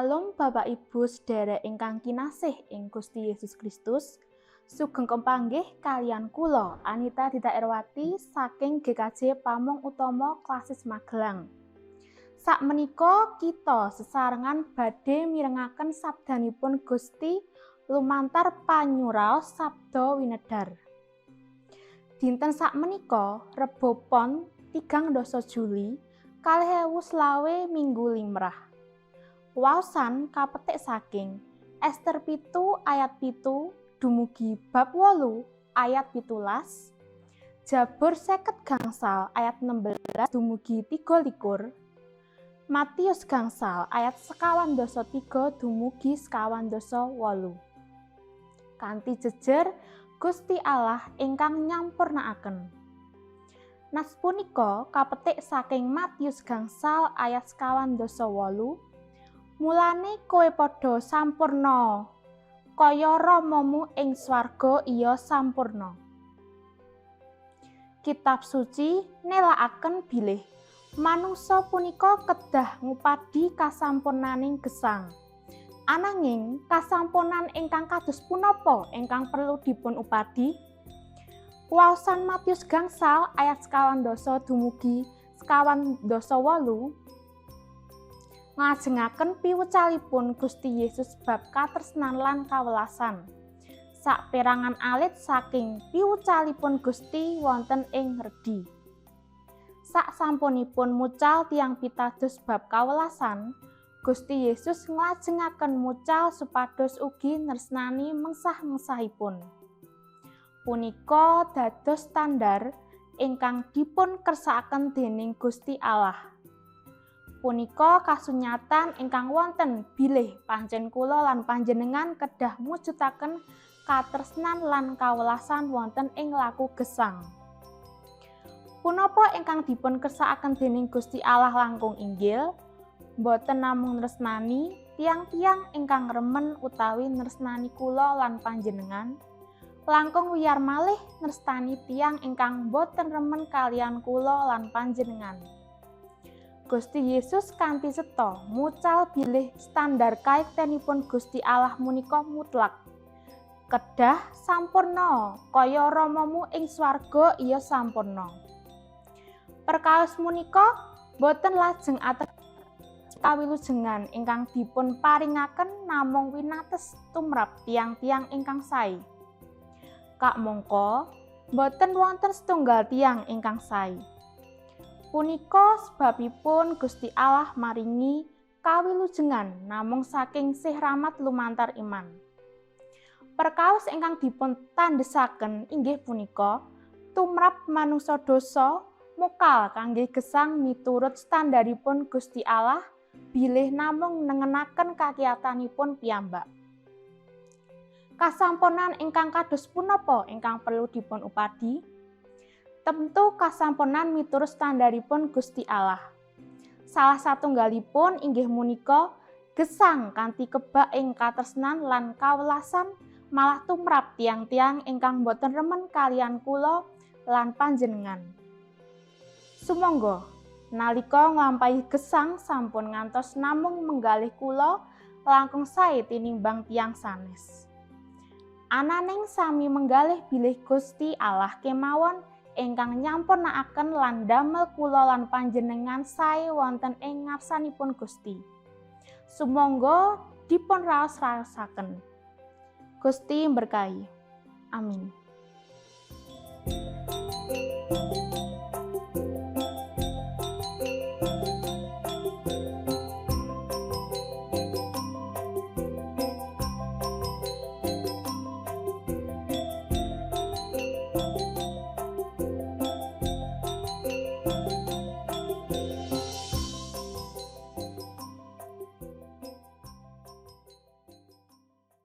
Shalom Bapak Ibu sedherek ingkang kinasih ing Gusti Yesus Kristus. Sugeng kepanggih kaliyan kula Anita Dita Erwati saking GKJ Pamong Utomo Klasis Magelang. Sakmenika kita sesarengan badhe mirengaken sabdanipun Gusti lumantar panyuraos Sabda Winedhar. Dinten sakmenika Rebo Pon 30 Juli 2025, Minggu Limrah. Waosan kapetik saking Ester 7 ayat 7 dumugi bab 8 ayat 17, Jabur 50 ayat 16 dumugi 23, Matius 5 ayat 53 dumugi 58. Kanthi jejer Gusti Allah ingkang nyampurnakaken. Nas punika kapetik saking Matius 5 ayat 58: "Mulane kowe padha sampurna kaya Ramamu ing swarga iya sampurna." Kitab Suci nelakaken bilih manungsa punika kedah ngupadi kasampurnaning gesang. Ananging kasampurnan ingkang kados punapa ingkang perlu dipun upadi? Waosan Matius 5 ayat 58 dumugi 58 nglajengaken piwucalipun Gusti Yesus bab katresnan lan kawelasan. Saperangan alit saking piwucalipun Gusti wonten ing redi. Saksampunipun mucal tiyang pitados bab kawelasan, Gusti Yesus nglajengaken mucal supados ugi nresnani mengsah-mengsahipun. Punika dados standar ingkang dipun kersakaken dening Gusti Allah. Punika kasunyatan ingkang wonten bilih pancen kula lan panjenengan kedah mujudaken katresnan lan kawelasan wonten ing laku gesang. Punapa ingkang dipun kersakaken dening Gusti Allah langkung inggil? Boten namung nresnani tiyang-tiyang ingkang remen utawi nresnani kula lan panjenengan, langkung wiyar malih nresnani tiyang ingkang boten remen kaliyan kula lan panjenengan. Gusti Yesus kanthi cetha mucal bilih standar kayektenipun Gusti Allah punika mutlak. Kedah sampurna kaya Ramamu ing swarga iya sampurna. Perkawis punika boten lajeng ateges kawilujengan ingkang dipun paringaken namung winates tumrap tiyang-tiyang ingkang sae. Kamangka boten wonten setunggal tiyang ingkang sae. Punika sebabipun Gusti Allah maringi kawilujengan namung saking sih rahmat lumantar iman. Perkawis ingkang dipun tandhesaken inggih punika tumrap manungsa dosa mokal kangge gesang miturut standaripun Gusti Allah bilih namung nengenaken kakiyatanipun piyambak. Kasampurnan ingkang kados punapa ingkang perlu dipun upadi? Tentu kasampurnan miturut standaripun Gusti Allah. Salah satunggalipun inggih punika gesang kanthi kebak ing katresnan lan kawelasan malah tumrap tiyang-tiyang ingkang boten remen kaliyan kula lan panjenengan. Sumangga nalika nglampahi gesang sampun ngantos namung menggalih kula langkung sae tinimbang tiyang sanes. Ananing sami menggalih bilih Gusti Allah kemawon ingkang nyampurnakaken lan damel kula lan panjenengan sae wonten ing ngarsanipun Gusti. Sumangga dipun raos-raosaken. Gusti mberkahi. Amin.